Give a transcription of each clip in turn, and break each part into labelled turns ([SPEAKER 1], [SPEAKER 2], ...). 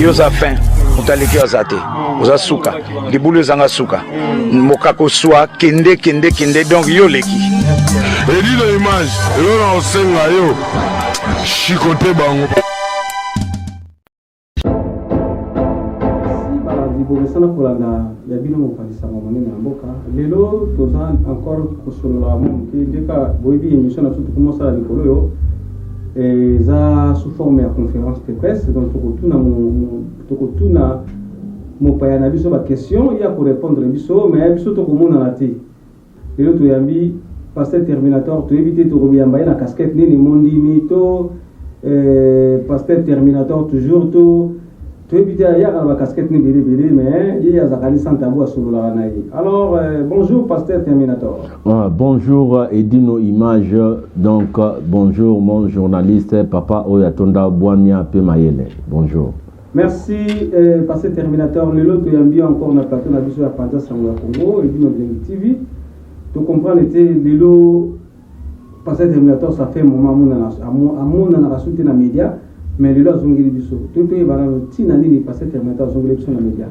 [SPEAKER 1] Yo oza fin, moto aleki yo aza te, oza suka, libulu ezanga suka, mokako swa, kende kende kende, donc yo oleki.
[SPEAKER 2] Edino image elo na osenga yo chicote bango.
[SPEAKER 3] Balandi, bomesana kolanda ya bino mopanzi sango monene ya mboka. Lelo toza encore kosolola mwa moke ndeka boyebi émission na biso tokomosala likolo oyo eza sous forme ya conférence de presse. Donc tokotuna mopaya na biso baquestion, ye akorépondre biso, mais biso tokomonana te. Lelo toyambi pasteur Terminator. Toyebi te tokoyamba ye na casquette nini, mondimi to pasteur Terminator toujours to toyebi te. Ayaka na bacasquette ne ebele ebele, mais ye azalaka ni sans tabou, asololaka na ye. Alors bonjour, pasteur Terminator.
[SPEAKER 4] Ah, bonjour Edino Image, donc bonjour mon journaliste, papa Oyatonda Bwania pe Mayele. Bonjour.
[SPEAKER 3] Merci pasteur Terminator. Lelo toyambi encore na plateau na biso ya Panza Sango ya Congo, Edino Bilengi TV. Tocomprendre te lelo pasteur Terminator, ça fait un moment amonanaka su te na média, mais lelo azongeli biso. Toyeba nano ntina nini pasteur Terminator azongeli biso na média.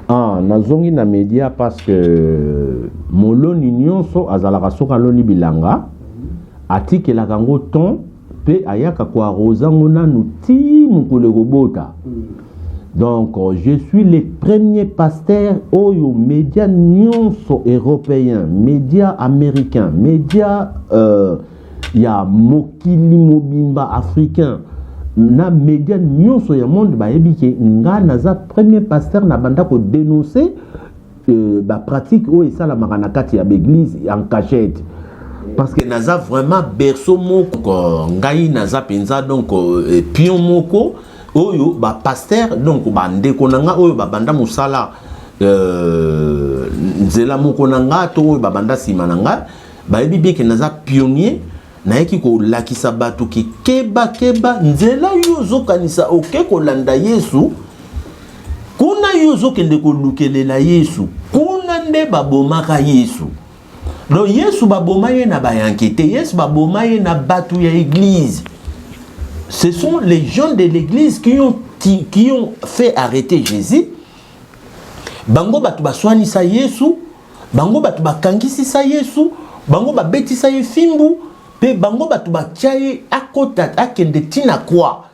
[SPEAKER 4] Ah, nazongi na média parce que moloni nyonso azalaka, soki aloni bilanga, atikelaka yango ton mpe ayaka koarroser yango nanu ti mokolo ekobota. Donc je suis le premier pasteur oyo média nyonso européen, média américain, média ya mokili mobimba, africain na média nyonso ya monde bayebi ke nga naza premier pasteur na banda kodénoncer bapratique oyo esalamaka na kati ya baeglise en cachette, parce que naza vraiment berceau moko. Ngai naza mpenza donc pion moko oyo bapasteur, donc bandeko na nga oyo babanda mosala nzela moko na nga to oyo babanda nsima na nga bayebi bien ke naza pionnier. Nayaki kolakisa bato ke keba keba, nzela yo ozokanisa oke kolanda Yesu kuna, yo ozokende kolukelela Yesu kuna nde babomaka Yesu. Donc Yesu baboma ye na bayanke te, Yesu baboma ye na bato ya église. Ce sont les gens de l'église qui ont fait arrêter Jésus. Bango bato baswanisa Yesu, bango bato bakangisisa Yesu, bango babetisa ye fimbu, mpe bango bato batia ye akota akende ntina croix,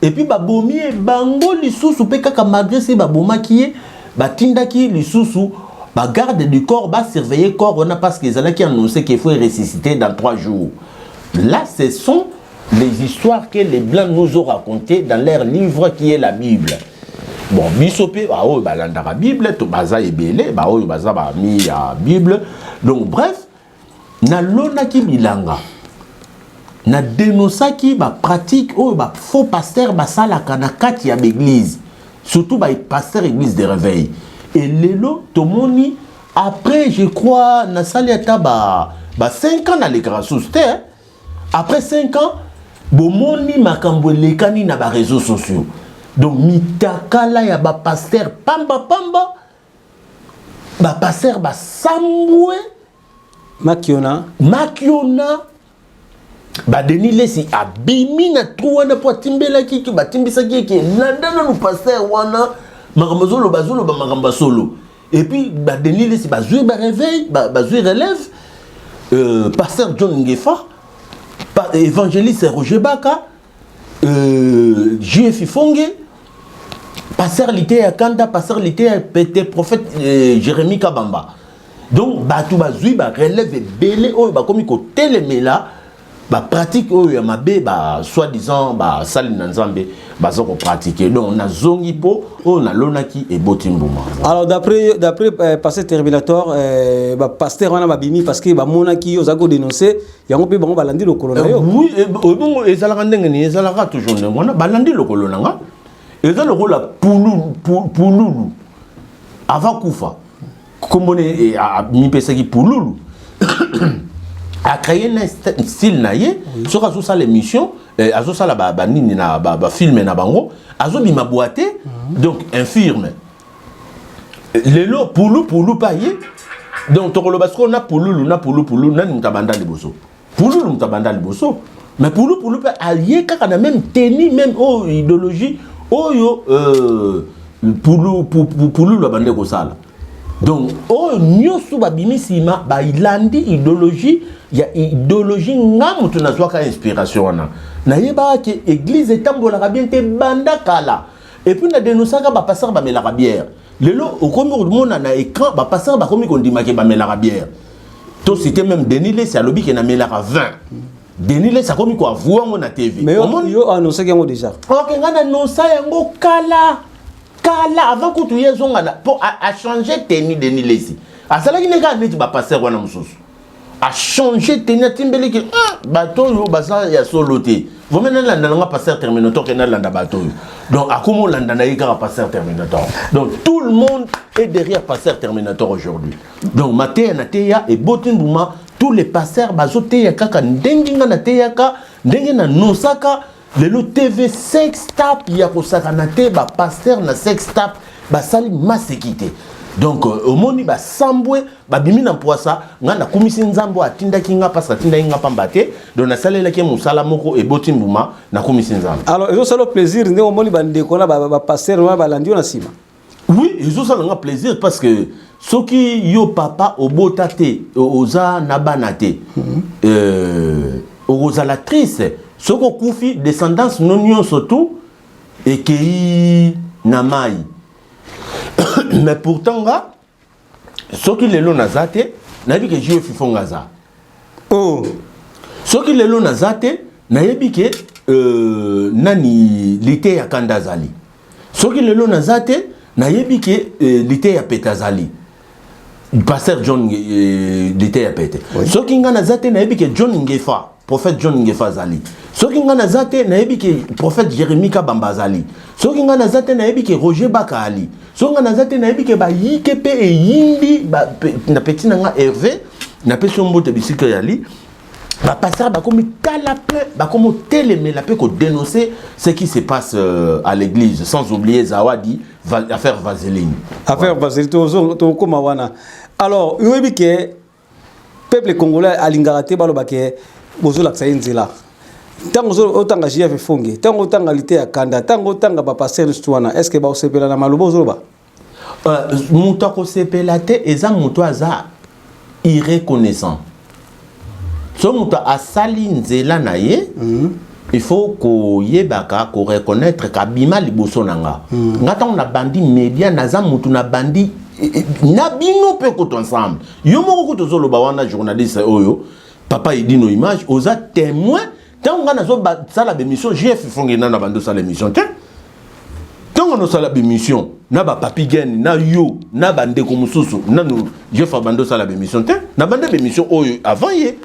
[SPEAKER 4] et puis babomi ye bango lisusu. Mpe kaka malgré se babomaki ye, batindaki lisusu bagarde du corps basurveiller corps wana, parce que ezalaki annoncé qu'il faut ressusciter dans 3 jours. Là, ce sont les histoires que les blancs nous ont racontées dans leur livre qui est la Bible. Bon, biso mpe baoyo balandaka Bible to baza ebele, baoyo baza bami ya Bible. Donc bref, nalonaki bilanga, nadénonçaki bapratique oyo bafaux pasteur basalaka na kati ya baeglise, surtout bapasteur église de réveil. Et lelo tomoni, après je crois nasali ata ba 5 ans, nalekaka susu te. Après 5 ans, bomoni makambo elekani na baréseaux sociaux. Donc mitakala ya bapasteur pamba pamba, bapasteur basambwe.
[SPEAKER 3] Makiona.
[SPEAKER 4] Makiona, baDenis Lessie abimi na trou wana mpo atimbelaki ki batimbisaki eke landa nanu pasteur wana, makambo azoloba, azoloba makambo ya solo. Et puis baDenis Lessie bazwi baréveil, bazwi relève, pasteur John Ngefa, évangéliste Roger Baka, JF Ifonge, pasteur Liteya Kanda, pasteur Liteya Pete, prophète Jérémie Kabamba. Donc bato bazwi barelève ebele oyo bakomi kotelemela bapratique oyo ya mabe ba soi-disant basali na Nzambe baza kopratike. Donc nazongi mpo oyo nalonaki eboti mbuma.
[SPEAKER 3] Alors d'après pasteur Terminator, bapasteur wana babimi parce que bamonaki yo ozalaki kodénoncer yango, mpe bango balandi lokolo na yo.
[SPEAKER 4] Oui, bongo ezalaka ndenge nini? Ezalaka toujours ndenge wana, balandi lokolo na nga. Eza lokola pululu avant kufa, kombo ne mipesaki pululu, acréé na style na ye. Soki azosala émission, azosala banini na bafilme na bango, azobima bwa te, donc infirme. Lelo pulu pulu mpe aye. Donc tokoloba sikoyo na pululu na pulu pulu, nani moto abanda liboso? Pululu moto abanda liboso, mais pulu pulu mpe aye kaka na même tenue, même oyo idéologie. Oyo pululu abande kosala. Donc oyo nyonso babimi nsima balandi idéologie ya idéologie. Nga moto nazwaka inspiration wana, nayebaka ke église etambolaka bien te banda kala. Et puis nadénonçaka bapasteur bamelaka bière. Lelo okomi komona na écran, bapasteur bakomi kondima ke bamelaka bière. To cité même Denis Lesi, alobi ke namelaka 20. Denis Lesi akomi koavouer yango na TV.
[SPEAKER 3] Mais yo annoncaki yango déjà.
[SPEAKER 4] Ok, nga naannonça yango kala kala, avant kutu ye ezonga mpo achange tenue. Denis Lesi azalaki ne kaka neti bapasteur wana mosusu, achange tenue, atimbeliki bato oyo baza ya solo te. Vraiment nalanda nanga pasteur Terminator ke nalanda bato oyo. Donc akomi olanda na ye kaka pasteur Terminator. Donc tout le monde est derrière pasteur Terminator aujourd'hui. Donc mateya na teya eboti mbuma. Tous les pasteurs bazoteya kaka ndenge nga nateyaka, ndenge nanosaka. Lelo TV sextape ya kosakana te, bapasteur na sextape basali maseki te. Donc omoni basambwe babimi na mpwasa. Ngai nakumisi Nzambe oyo atindaki nga, parce atindaki nga pamba te. Donc nasalelaki ye mosala moko, eboti mbuma, nakumisi Nzambe.
[SPEAKER 3] Alors ezosala plaisir ndenge omoni bandeko na bapasteur wana balandi yo na nsima?
[SPEAKER 4] Oui, ezosala nga plaisir, parce que soki yo papa obota te, oza na bana te, okozala triste soki okufi, descendance no nyonso tu ekei na mai. Mais pourtant nga, soki lelo naza te, nayebi ke jio fifonga aza.
[SPEAKER 3] Oh.
[SPEAKER 4] Soki lelo naza te, nayebi ke nani lite ya kanda azali. Soki lelo naza te, nayebi ke lite ya pete azali, pasteur John lite ya pete. Oui. Soki nga naza te, nayebi ke John Ngefa, prophète John Ngefa azali. Soki nga naza te, nayebi ke prophète Jérémie Kabamba azali. Soki nga naza te, nayebi ke Roger Baka ali. Soki nga naza te, nayebi ke bayike mpe eyindi na petit na nga Hervé, napesi yo mbote bisika yali. Bapasteur bakomi tala plein, bakomi otelemela mpe kodénoncer ce qui se passe à l'église, sans oublier Zawadi, affaire Vaseline.
[SPEAKER 3] Affaire Vaseline, tokóma wana. Alors oyebi ke peuple congolais alingaka te baloba ke bozolakisa ye nzela. Ntango otanga JF Fonge, ntango otanga lite ya kanda, ntango otanga bapasteur nyonso wana, est ce que baosepela na maloba ozoloba?
[SPEAKER 4] Moto akosepela te eza moto aza irreconnaissant. So moto asali nzela na ye, il faut koyebaka koreconnaître kabima liboso na nga. Nga ntango nabandi média, naza motu nabandi na bino mpe kutu ensemble. Yo moko kutu ozoloba wana, journaliste oyo, papa Edino Image, oza témoin. Ntango nga nazosala bémission, JF Fonge nano abandi osala émission te. Ntango nosala bémission na bapapi Gene, na yo, na bandeko mosusu, nanu JF abandi osala bémission te. Nabanda bémission oyo avant ye.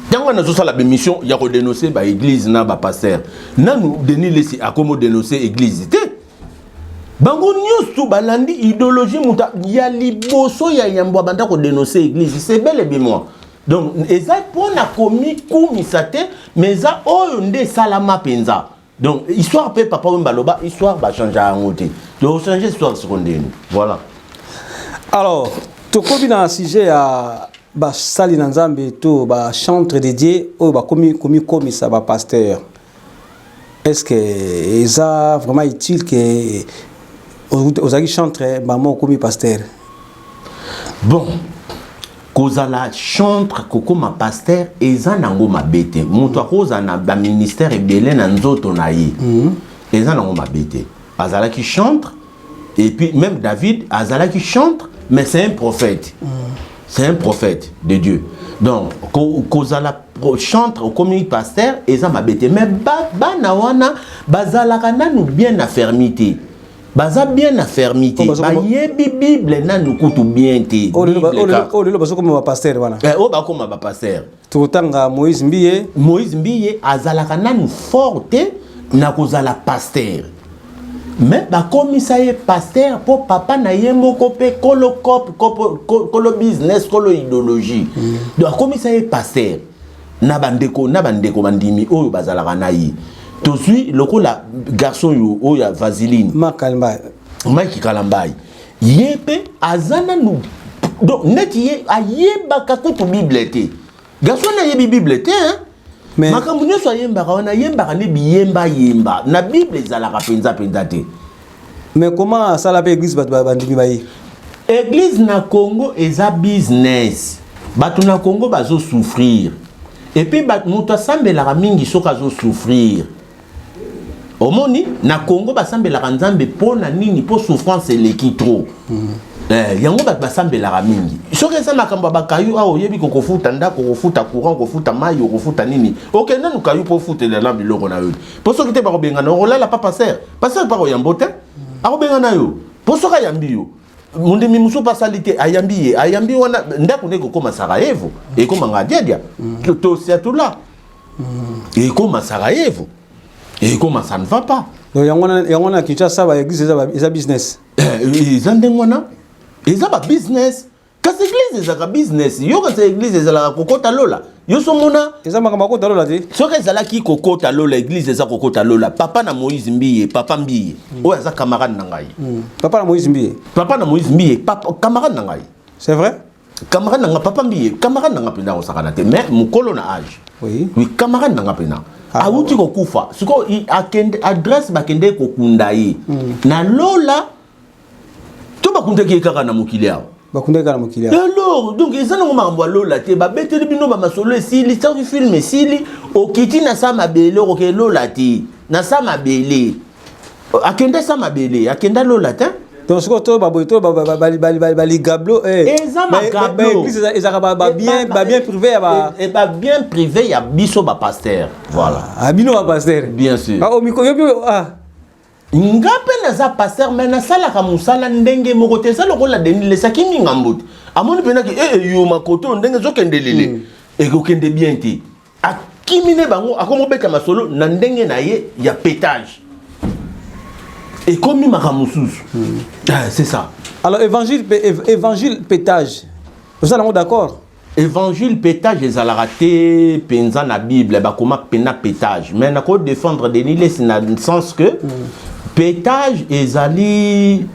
[SPEAKER 4] Ntango nazosala bémission ya kodénonce baéglise na bapasteur, nanu Denis Lesi akomi odénonce église te. Bango nyonso balandi idéologie. Moto ya liboso ya yambo abanda kodénonce église, c'est bel et bien moi. Donc eza mpona komikumisa te, mais eza oyo nde esalama mpenza. Donc histoire mpe, papa oyo baloba histoire, bachange yango te. Donc ochange histoire siko ndeni? Voilà.
[SPEAKER 3] Alors tokomi na sujet ya basali na Nzambe to bachantre de Dieu oyo bakomi komikomisa bapasteur. Est ce que eza vraiment utile ke ozalaki chantre, mama okomi pasteur?
[SPEAKER 4] Bon, kozala chantre, kokóma pasteur, eza nango mabe te. Moto akozala na baministère ebele na nzoto na ye, eza nango mabe te. Azalaki chantre, et puis même David azalaki chantre, mais c'est un prophète. C'est un prophète de Dieu. Donc kozala chantre, okomi pasteur, eza mabe te. Mais bana wana bazalaka nanu bien affermi te, baza bien affermi te, bayebi Bible nanu kutu bien te.
[SPEAKER 3] Oyo lelo bazokoma bapasteur wana?
[SPEAKER 4] Oyo bakoma bapasteur.
[SPEAKER 3] Tokotanga Moïse Mbiye.
[SPEAKER 4] Moïse Mbiye azalaka nanu fort te na kozala pasteur, mais bakomisa ye pasteur mpo papa na ye moko mpe kolo cop, kolo business, kolo idéologie. Donc akomisa ye pasteur na bandeko, na bandeko bandimi oyo bazalaka na ye. Tozwi lokola garçon oyo, oyo ya Vaseline.
[SPEAKER 3] Makalembai.
[SPEAKER 4] Mike Kalambai, ye mpe aza nanu, donc neti ye ayebaka kutu Bible te. Garçon wana ayebi Bible te, hein? Makambo nyonso ayembaka wana, ayembaka nde biyembayemba. Na Bible ezalaka mpenza mpenza te.
[SPEAKER 3] Mais comment asala mpe église, bato bandimi baye?
[SPEAKER 4] Église na Congo eza business. Bato na Congo bazosouffrir, et puis moto asambelaka mingi soki azosouffrir. Omoni, na Congo basambelaka Nzambe mpo na nini? Mpo souffrance eleki trop. Yango bato basambelaka mingi. Soki eza makambo ya bakayu awa, oyebi kokofuta ndako, kofuta courant, kofuta mai, okofuta nini, okende nanu kayu mpo ofutela na biloko na yo, mpo soki te bakobengana, okolala pa pasteur. Pasteur mpa koyambo te, akobengana yo, mpo soki ayambi yo, mondimi mosusu mpe asali te, ayambi ye, ayambi wana, ndako nde ekokóma Sarajevo, ekomanga diadia tosiatula, ekóma Sarajevo, ekóma, ça ne va pas.
[SPEAKER 3] Donc yango wana na Kinshasa baéglise eza business.
[SPEAKER 4] Eza ndenge wana, eza babusiness. Kasi église ezalaka business? Yo kasi église ezalaka kokota lola? Yo somona.
[SPEAKER 3] Eza makambo akota lola te.
[SPEAKER 4] Soki ezalaki kokota lola, église eza kokota lola. Papa na Moïse Mbiye, papa Mbiye oyo aza camarade na ngai.
[SPEAKER 3] Papa na Moïse Mbiye?
[SPEAKER 4] Papa na Moïse Mbiye, papa, camarade na ngai.
[SPEAKER 3] C'est vrai?
[SPEAKER 4] Camarade na nga, papa Mbiye, camarade na nga mpenza, akosakana te, mais mokolo na âge. Oui, camarade na nga mpenza. Awuti kokufa sikoyo, akende adresse, bakende kokunda ye na lola to bakundaki ye kaka na mokili awa?
[SPEAKER 3] Bakundaki kaka na mokili awa.
[SPEAKER 4] Alors donc eza nango makambo ya lola te. Babeteli bino bamasolo, esili. Soki film esili, okiti na sa mabele, okoke lola te. Na sa mabele akende, sa mabele akenda lola te.
[SPEAKER 3] Donc sikoyo to baboye to baligablo.
[SPEAKER 4] Eza magablo.
[SPEAKER 3] Baéglise ezalaka babien privé ya ba
[SPEAKER 4] Babien privé ya biso bapasteur, voilà.
[SPEAKER 3] Ah, bino bapasteur?
[SPEAKER 4] Bien sûr.
[SPEAKER 3] Ah, omiko yo ah.
[SPEAKER 4] Nga mpe naza pasteur, mais nasalaka mosala ndenge moko te. Eza lokola Denis lesaki mingambo te, amoni mpenaki e yo makoto ndenge ezokende lele, ekokende bien te, akimi ne bango, akomobeta masolo na ndenge na ye ya pétage, ekomi makambo mosusu. Ah, c'est ça.
[SPEAKER 3] Alors évangile, évangile pétage, oza nango d'accord?
[SPEAKER 4] Évangile pétage ezalaka te mpenza na Bible. Bakoma mpena pétage, mais nakodéfendre Denis Lesi na sens que pétage ezali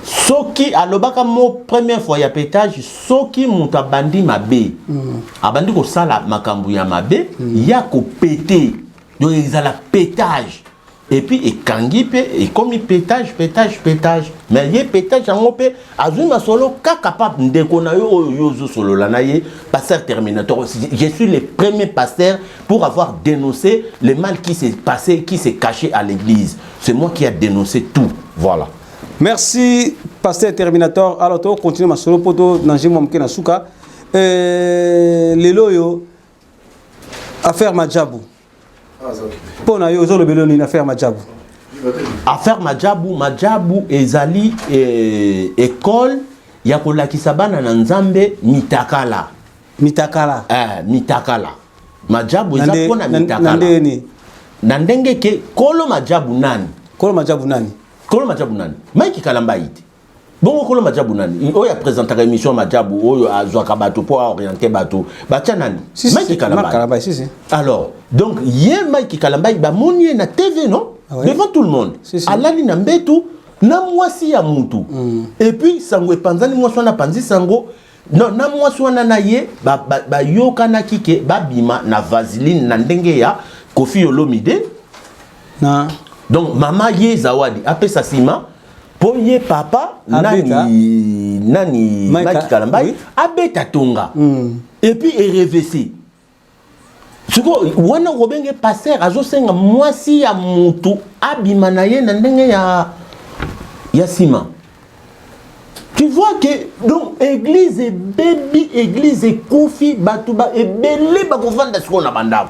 [SPEAKER 4] soki alobaka mo première fois ya pétage, soki moto abandi mabe, abandi kosala makambo ya mabe, ya kopete, donc ezala pétage. Et puis ekangi mpe ekomi pétage, pétage, pétage. Mais ye pétage yango mpe azwi masolo kaka pa ndeko na yo oyo yo ozosolola na ye, pasteur Terminator. Je suis le premier pasteur pour avoir dénoncé le mal qui s'est passé, qui s'est caché à l'église. C'est moi qui a dénoncé tout, voilà.
[SPEAKER 3] Merci, pasteur Terminator. Alors to continue masolo po to na nje mwa moke na suka. Lelo oyo affaire Majabu, mpo na yo ozolobela nini, affaire Majabu?
[SPEAKER 4] Affaire Majabu, Majabu ezali école ya kolakisa bana na Nzambe mitakala.
[SPEAKER 3] Mitakala?
[SPEAKER 4] Mitakala. Majabu eza mpona
[SPEAKER 3] na
[SPEAKER 4] mitakala.
[SPEAKER 3] Ndenge nini?
[SPEAKER 4] Na ndenge ke kolo Majabu nani?
[SPEAKER 3] Kolo Majabu nani?
[SPEAKER 4] Kolo Majabu nani? Mike Kalamba ye te. Bongo kolo Majabu nani? Oyo apresentaka émission Majabu, oyo azwaka bato mpo aoriente bato, batya nani?
[SPEAKER 3] Si, si,
[SPEAKER 4] Mike
[SPEAKER 3] si,
[SPEAKER 4] Kalamba.
[SPEAKER 3] Marc Kalamba, si, si.
[SPEAKER 4] Alors donc ye Mike Kalamba, bamoni ye na TV, non?
[SPEAKER 3] Ah ouais.
[SPEAKER 4] Devant tout le monde.
[SPEAKER 3] Si, si.
[SPEAKER 4] Alali na mbetu na mwasi ya mutu, et puis sango epanzani, mwasi wana apanzi sango. Non, na mwasi wana na ye bayokanaki ke babima na vaseline na ndenge ya Kofi Olomide.
[SPEAKER 3] Na
[SPEAKER 4] Donc mama ye Zawadi apesa nsima mpo ye papa
[SPEAKER 3] Abeta.
[SPEAKER 4] Nani nani?
[SPEAKER 3] Mike
[SPEAKER 4] Mike Kalambai. Abeta tonga et puis erevese. Sikoyo wana okobenge pasteur azosenga mwasi ya mutu abima na ye na ndenge ya nsima. Tu vois que donc église ebebi, église ekufi, bato ba ebele bakovanda sikoyo na bandako,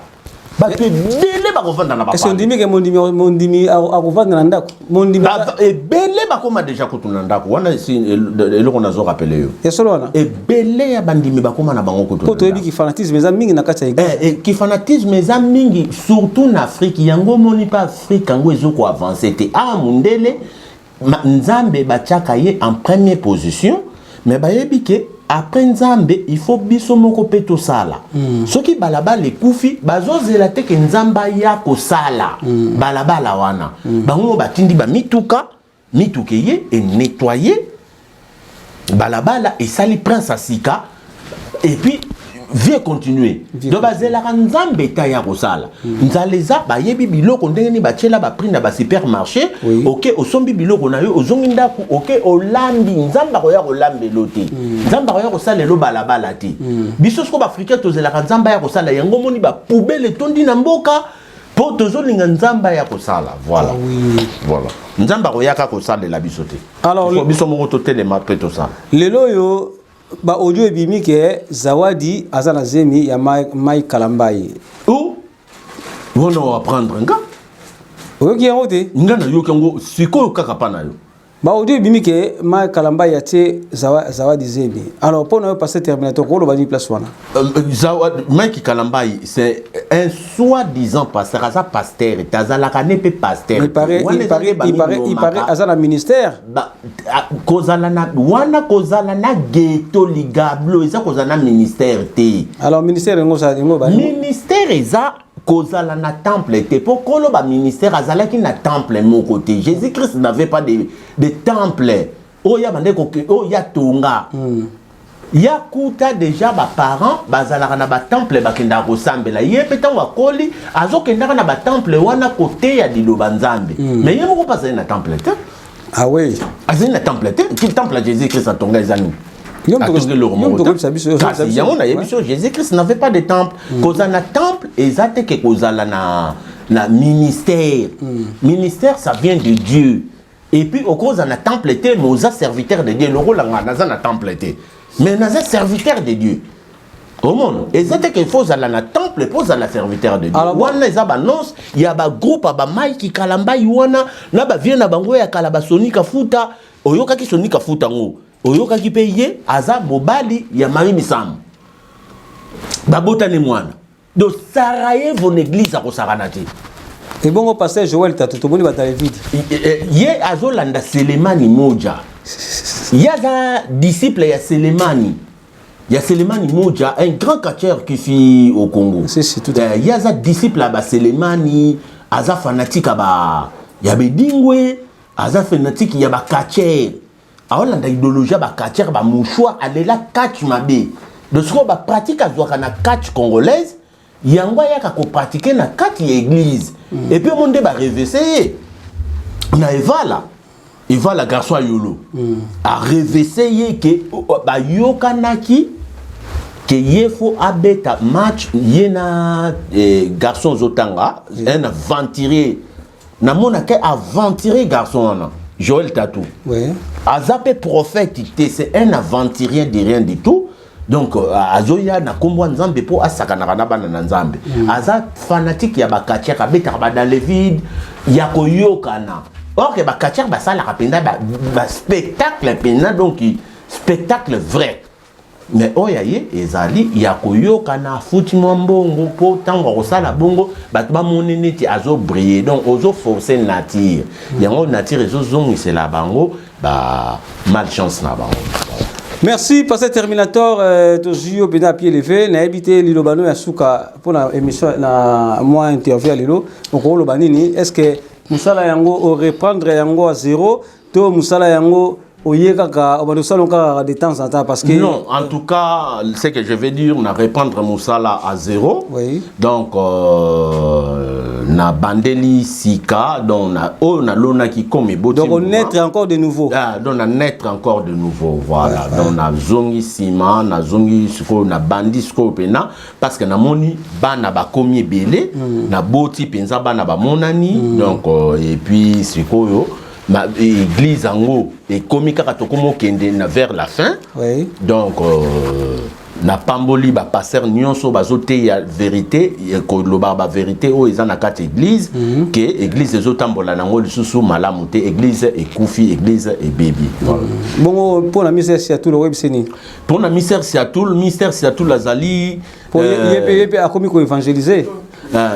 [SPEAKER 4] bato ebele bakovanda na
[SPEAKER 3] Est ce
[SPEAKER 4] bapale.
[SPEAKER 3] Ondimi ke mondimi akovanda na ndako? Mondimi
[SPEAKER 4] Ebele bakoma déjà kutu na ndako wana. Eloko nazorappeler yo.
[SPEAKER 3] Ya solo wana?
[SPEAKER 4] Ebele ya bandimi bakoma na bango kutu
[SPEAKER 3] mpo
[SPEAKER 4] na
[SPEAKER 3] toyebi
[SPEAKER 4] ndako.
[SPEAKER 3] Kifanatisme eza mingi na kati ya église.
[SPEAKER 4] Kifanatisme eza mingi, surtout na Afrique. Yango omoni mpe Afrique yango ezokoavance te. Awa mondele Nzambe batiaka ye en première position, mais bayebi ke après Nzambe, il faut biso moko mpe tosala. Soki balabala ekufi, bazozela te ke Nzambe aya kosala balabala wana. Bango mo batindi bamituka, mituka eye enettoye balabala, esali prince asika, et puis Vie continue. Donc bazelaka Nzambe ta ya kosala. Nzala eza, bayebi biloko ndenge nini batiela baprix na basupermarché. Oke osombi biloko na yo, ozongi ndako, oke olambi. Nzambe akoya kolambelo te, Nzambe akoya kosala elo balabala te. Biso soko baafricain tozelaka Nzambe aya kosala yango. Omoni bapoubelle etondi na mboka mpo tozolinga Nzambe aya kosala. Voilà. Voilà, Nzambe akoyaka kosalela biso te.
[SPEAKER 3] Alors,
[SPEAKER 4] Il faut biso moko totelema mpe tosala.
[SPEAKER 3] Lelo oyo baaudio ebimi ke Zawadi aza na zemi ya Mike Kalambai.
[SPEAKER 4] O wana oapprendre nga.
[SPEAKER 3] Oyoki yango te?
[SPEAKER 4] Nga nayoki yango sikoyo kaka mpa na yo.
[SPEAKER 3] Baaudio ebimi ke Mike Kalambai atie Zawadi zemi. Alors, mpo na yo, pasteur Terminator, koloba nini place wana?
[SPEAKER 4] Mike Kalambai, c'est un soi-disant pasteur. Aza pasteur te, azalaka ne mpe pasteur.
[SPEAKER 3] Il paraît,
[SPEAKER 4] Wana
[SPEAKER 3] il paraît,
[SPEAKER 4] eza nde
[SPEAKER 3] il paraît, il paraît
[SPEAKER 4] baminomaka.
[SPEAKER 3] Aza na ministère.
[SPEAKER 4] Kozala na wana, kozala na ghetto ligablo, eza kozala na ministère te.
[SPEAKER 3] Alors ministère yango yango ba
[SPEAKER 4] Ministère eza kozala na temple te, mpo kolo baministère azalaki na temple moko te. Jésus Christ n'avait pas de temple oyo ya bande oyo ya tonga. Ya kuta déjà baparent bazalaka na batemple, bakendaka kosambela. Ye mpe ntango akoli, azokendaka na batemple wana koteya liloba Nzambe, mais ye moko mpe azali na temple te.
[SPEAKER 3] Ah oui.
[SPEAKER 4] Azali na temple te. Ki temple ya Jésus Christ atonga eza nini?
[SPEAKER 3] Yo moto
[SPEAKER 4] Atongi eloko
[SPEAKER 3] yo
[SPEAKER 4] moko
[SPEAKER 3] moto
[SPEAKER 4] te.
[SPEAKER 3] koyebisa biso, yo
[SPEAKER 4] Kasi
[SPEAKER 3] koyebisa biso.
[SPEAKER 4] yango nayebi biso, Jésus Christ n'avait pas de temple. Kozala na temple eza te ke kozala na ministère. Ministère, ça vient de Dieu. Et puis okozala na temple te, mais oza serviteur de Dieu. Lokola nga naza na temple te, mais naza serviteur de Dieu. Omona, eza te ke faut ozala na temple mpo ozala serviteur de Dieu.
[SPEAKER 3] Alors,
[SPEAKER 4] Wana eza baannonce ya bagroupe ya baMike Kalambai wana na bavie na bango ya kala, basonika futa. Oyokaki Sonika futa yango, oyokaki mpe ye aza mobali ya Marie Misamu, babotani mwana. Donc Sarajevo na église akosakana te.
[SPEAKER 3] Ebongo pasteur Joel Tatu, tomoni bato ya vide.
[SPEAKER 4] Ye azolanda Selemani Moja. Ye aza disciple ya Selemani, ya Selemani Moja, un grand catcheur qui fut au Congo.
[SPEAKER 3] Si, si, tout à fait.
[SPEAKER 4] Ye aza disciple ya baselemani, aza fanatique ya ba ya bedingwe, aza fanatique ya bacatcheur, aolanda idéologie ya bacatcheur, bamouchoir, alela catch mabe. Donc sikoyo bapratique azwaka na catch congolaise, yango ayaka kopratike na kati ya église. Et puis omo nde barevese ye na evala evala, garçon ayolo arevese ye ke bayokanaki ke ye faut abeta match ye na garçon ozotanga, un aventurier. Namonaka aventurier garçon wana Joël Tatou. Aza mpe prophète te, c'est un aventurier de rien du tout. Donc azoya na nkombo ya Nzambe mpo asakanaka na bana na Nzambe. Aza fanatique ya bacatcheur, abetaka badans le vide ya koyokana, or ke bacatcheur basalaka mpenza baspectacle mpenza, donc spectacle vrai. Mais oyo ye ezali ya koyokana, afuti mwa mbongo mpo ntango akosala bongo bato bamoni neti azobrille. Donc ozoforce nature yango, nature ezozongisela bango ba malchance na bango.
[SPEAKER 3] Merci, pasteur Terminator. Tozwi yo mpenza à pied levé. Nayebi te liloba no ya suka mpona émission na mwa interview ya lelo, okoloba nini? Est ce que mosala yango oreprendre yango à zéro to mosala yango oye kaka obanda osala kaka de temps en temps? Parce que
[SPEAKER 4] Non, en tout cas, ce que je vais dire, na reprendre mosala à zéro. Donc na bandeli sika, donc na oyo nalonaki comme eboti.
[SPEAKER 3] Donc onaître encore de nouveau.
[SPEAKER 4] Ah, donc na naître encore de nouveau, voilà. Donc nazongi nsima, nazongi sikoyo, nabandi sikoyo mpena, parce que namoni bana bakomi ebele, naboti mpenza bana bamonani. Donc et puis sikoyo ma église yango ekomi kaka, tokomi okende na vers la fin. Donc napamboli bapasteur nyonso bazoteya vérité, koloba bavérité oyo eza na kati église, ke église ezotambola nango lisusu malamu te, église ekufi, église ebebi. Voilà.
[SPEAKER 3] Bongo mpona Mister Siatul, oyebisi nini?
[SPEAKER 4] Mpona Mister Siatul, Mister Siatul azali
[SPEAKER 3] Po ye mpe akomi koévangéliser.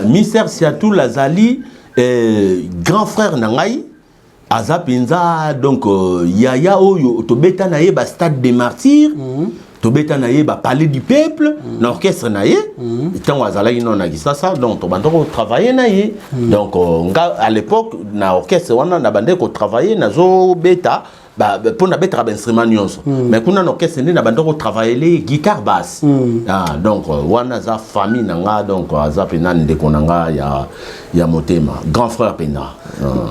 [SPEAKER 4] Mister Siatul azali grand frère na ngai, aza mpenza donc yaya oyo tobeta na ye bastade des Martyrs, tobeta na ye bapalais du peuple, na orchestre na ye ntango azalaki nano na Kisasa. Donc tobanda kotravaille na ye. Donc nga à l'époque na orchestre wana nabandaki kotravaille, nazobeta. Mpo nabetaka bainstrument nyonso, mais kuna na orchestre nde na banda kotravailler guitare basse. Ah, donc wana aza famille na nga, donc aza mpenza ndeko na nga ya motema, grand frère mpenza.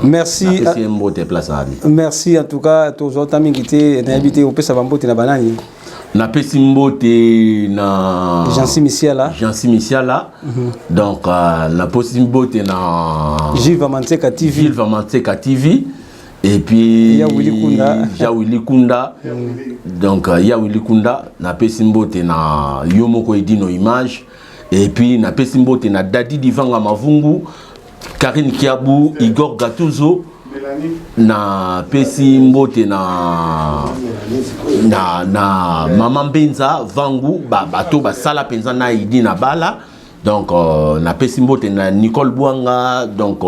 [SPEAKER 3] Merci.
[SPEAKER 4] Napesi ye mbote place ali.
[SPEAKER 3] Merci en tout cas. Tozota mingi te, nayebi te opesa bambote na banani.
[SPEAKER 4] Napesi mbote na
[SPEAKER 3] Jansi Misiala.
[SPEAKER 4] Jansi Misiala. Donc napesi mbote na
[SPEAKER 3] Gilles Vamanteka TV.
[SPEAKER 4] Gilles Vamanteka TV et puis
[SPEAKER 3] Ya Willy Kunda.
[SPEAKER 4] Ya Willy Kunda. Donc Ya Willy Kunda, napesi mbote na yo moko Edino Image, et puis napesi mbote na Dadi Divanga Mavungu, Karine Kiabu, Igor Gatuzo. Napesi mbote na mama Mbenza Vangu, bato basala mpenza na Idi na bala. Donc napesi mbote na Nicole Bwanga, donc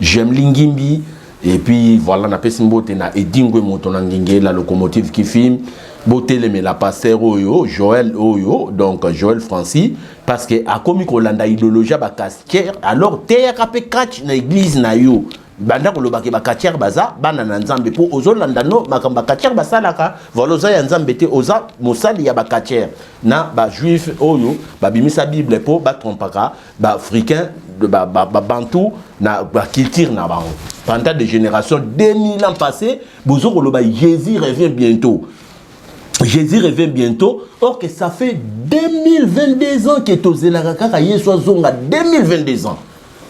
[SPEAKER 4] Jemli Ngimbi, et puis voilà, napesi mbote na Edingwe moto na ngenge, la locomotive qui filme. Botelemela pasteur oyo Joël oyo, donc Joël Francis, parce que akomi kolanda idéologie ya bacatcheurs. Alors teyaka mpe catch na église na yo, banda kolobaki bacatcheurs baza bana na Nzambe, mpo ozolanda no makambo bacatcheurs basalaka. Voilà, oza ya Nzambe te, oza mosali ya bacatcheurs na bajuif oyo babimisa Bible mpo batrompaka baafricain, babantu na baculture na bango pendant des générations. 2000 ans passés, bozo koloba Jésus revient bientôt, Jésus revient bientôt. Or que ça fait 2022 ans que tozelaka kaka Yesu azonga, 2022 ans.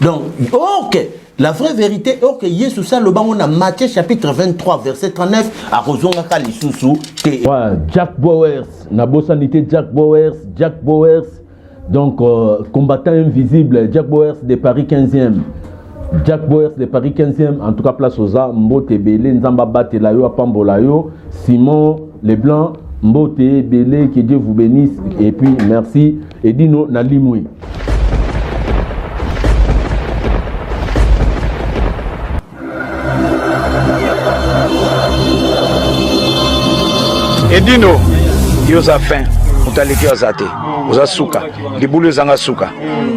[SPEAKER 4] Donc ok, la vraie vérité, or que Yesu aloba ngo na Matthieu chapitre 23 verset 39, akozongaka lisusu te. Ouais, Jack Bowers, nabosani te Jack Bowers, Jack Bowers, donc combattant invisible, Jack Bowers de Paris 15e. Jack Bowers de Paris 15e, en tout cas place oza, mbote ebele, Nzambe abatela yo, apambola yo. Simon Leblanc, mbote ebele, que Dieu vous bénisse et puis merci Edino na limwi.
[SPEAKER 1] Edino, yo oza fin, moto aleki aza te, oza suka, libulu ezanga suka,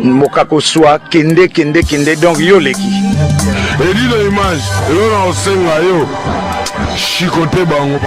[SPEAKER 1] mokako swa, kende kende kende, donc yo oleki.
[SPEAKER 2] Edino Image, eloko na kosenga yo, shikote bango.